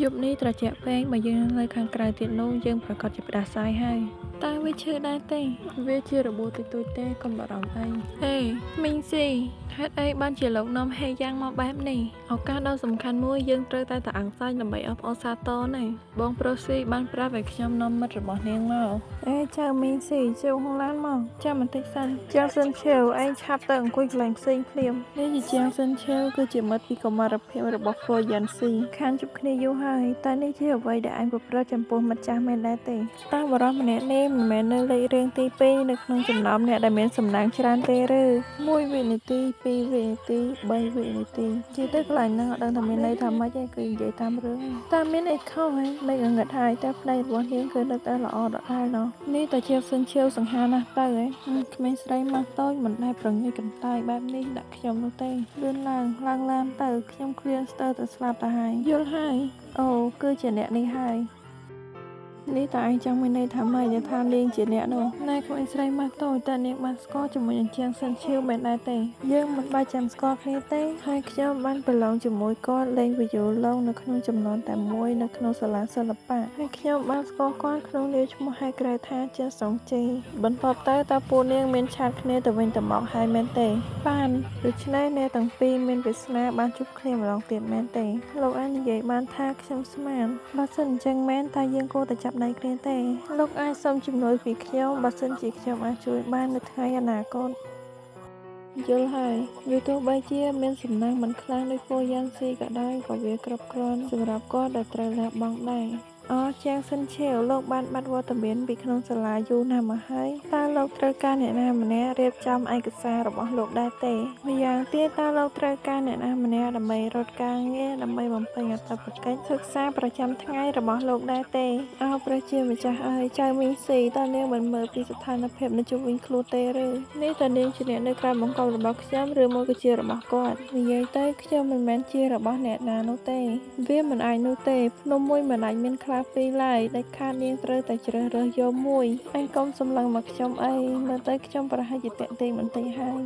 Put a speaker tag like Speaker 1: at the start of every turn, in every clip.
Speaker 1: យប់នេះត្រជាក់ពេកបើយើងនៅខាងក្រៅទៀតនោះយើងប្រាកដជាផ្ដាសាយហើយតើវាឈឺដែរទេវាជារបួសតិចតួចទេកុំបារម្ភអីហេមីងស៊ីហេតុអីបានជាលោកនាំហេយ៉ាងមកបែបនេះឱកាសដ៏សំខាន់មួយយើងត្រូវតែតអាំងសាច់ដើម្បីអបអរសាទរណាបងប្រុសស៊ីបានប្រាប់ឲ្យខ្ញុំនាំមិត្តរបស់នាងមកអេចៅមីងស៊ីចូលក្នុងឡានមកចាំបន្តិចសិនជាងសិនឈៀវឯងឆាប់ទៅអង្គុយកន្លែងផ្សេងភ្លាមនេះជាជាងសិនឈៀវគឺជាមិត្តពីកុមារភាពរបស់ហ្វូយ៉ាន់ស៊ីខានជួបគ្នាយូរហើយតែនេះជាអ្វីដែលឯងប្រព្រឹត្តចំពោះមិត្តចាស់មែនដែរទេតើបរិសម្នាក់នេះមិនមែននៅលេខរៀងទី2នៅក្នុងចំណោមអ្នកដែលមានសំណាងច្រើនទេឬ1វិនាទី2វិនាទី3វិនាទីនិយាយទៅកន្លែងហ្នឹងអត់ដឹងថាមានន័យថាម៉េចទេគឺនិយាយតាមរឿងតើមានអីខុសហ៎មិនងងឹតហើយតែផ្នែករបស់នាងគឺនៅតែល្អដដែលណោះនេះតែជាសិនឈៀវសង្ហាណាស់ទៅហ៎ក្មេងស្រីម៉ាស់តូចមិនដែលប្រងើយកន្តើយបែបនេះដាក់ខ្ញុំនោះទេលឿនឡើងឡើងឡានទៅខ្ញុំឃ្លានស្ទើរតែស្លាប់ទៅហើយយល់ហើយអូគឺជាអ្នកនេះហើយនេះតើឯងចង់មានន័យថាម៉េចដែលថានាងជាអ្នកនោះណែក្មេងស្រីម៉ាស់តូចតើនាងបានស្គាល់ជាមួយនឹងជាងសិនឈៀវមែនដែរទេយើងមិនបាច់ចាំស្គាល់គ្នាទេហើយខ្ញុំបានប្រឡងជាមួយគាត់លេងវីយ៉ូឡុងនៅក្នុងចំនួនតែមួយនៅក្នុងសាលាសិល្បៈហើយខ្ញុំបានស្គាល់គាត់ក្នុងនាមឈ្មោះហៅក្រៅថាជាសងជេបន្ទាប់ទៅតើពួកនាងមានឆាតគ្នាទៅវិញទៅមកហើយមែនទេបានដូច្នេះអ្នកទាំងពីរមានវាសនាបានជួបគ្នាម្ដងទៀតមែនទេលោកអាចនិយាយបានថាខ្ញុំស្មានបើសិនអញ្ចឹងមែនតើយើងគួរតែចាប់ដៃគ្នាទេលោកអាចសុំជំនួយពីខ្ញុំបើសិនជាខ្ញុំអាចជួយបាននៅថ្ងៃអនាគតយល់ហើយវាទោះបីជាមានសំណាងមិនខ្លាំងដូចហ្វូយ៉ាន់ស៊ីក៏ដោយក៏វាគ្រប់គ្រាន់សម្រាប់គាត់ដែលត្រូវលះបង់ដែរអូជាងសិនឈៀវលោកបានបាត់វត្តមានពីក្នុងសាលាយូរណាស់មកហើយតើលោកត្រូវការអ្នកណាម្នាក់រៀបចំឯកសាររបស់លោកដែរទេម្យ៉ាងទៀតតើលោកត្រូវការអ្នកណាម្នាក់ដើម្បីរត់ការងារដើម្បីបំពេញអត្តបកិច្ចសិក្សាប្រចាំថ្ងៃរបស់លោកដែរទេអោព្រះជាម្ចាស់អើយចៅមីងស៊ីតើនាងមិនមើលពីស្ថានភាពនៅជុំវិញខ្លួនទេឬនេះតើនាងជាអ្នកនៅក្រៅបង្គាប់របស់ខ្ញុំឬមួយក៏ជារបស់គាត់និយាយទៅខ្ញុំមិនមែនជារបស់អ្នកណានោះទេវាមិនអាចនោះទេភ្នំមួយមិនអាចមានខ្លាពីរឡើយដាច់ខាតនាងត្រូវតែជ្រើសរើសយកមួយអញកុំសម្លឹងមកខ្ញុំអីមើលទៅខ្ញុំប្រហែលជាតាក់ទាញបន្តិចហើយ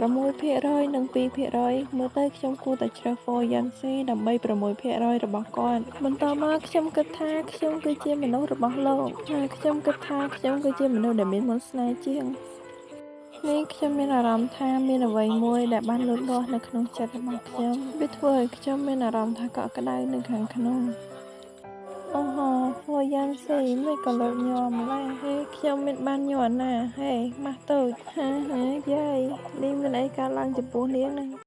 Speaker 1: 6%និង2%មើលទៅខ្ញុំគួរតែជ្រើស For Yancy ដើម្បី6%របស់គាត់បន្តមកខ្ញុំគិតថាខ្ញុំគឺជាមនុស្សរបស់លោកហើយខ្ញុំគិតថាខ្ញុំគឺជាមនុស្សដែលមានមន្តស្នេហ៍ជាងនេះខ្ញុំមានអារម្មណ៍ថាមានអ្វីមួយដែលបានលូតលាស់នៅក្នុងចិត្តរបស់ខ្ញុំវាធ្វើឲ្យខ្ញុំមានអារម្មណ៍ថាកក់ក្ដៅនៅខាងក្នុងអូហូហ្វូយ៉ាន់ស៊ីមិនក៏លោកញ័រម្ល៉េះហេខ្ញុំមានបានញ័រណាហេម៉ាស់តូចហាហាយាយនេះមានអីកើតឡើងចំពោះនាងណា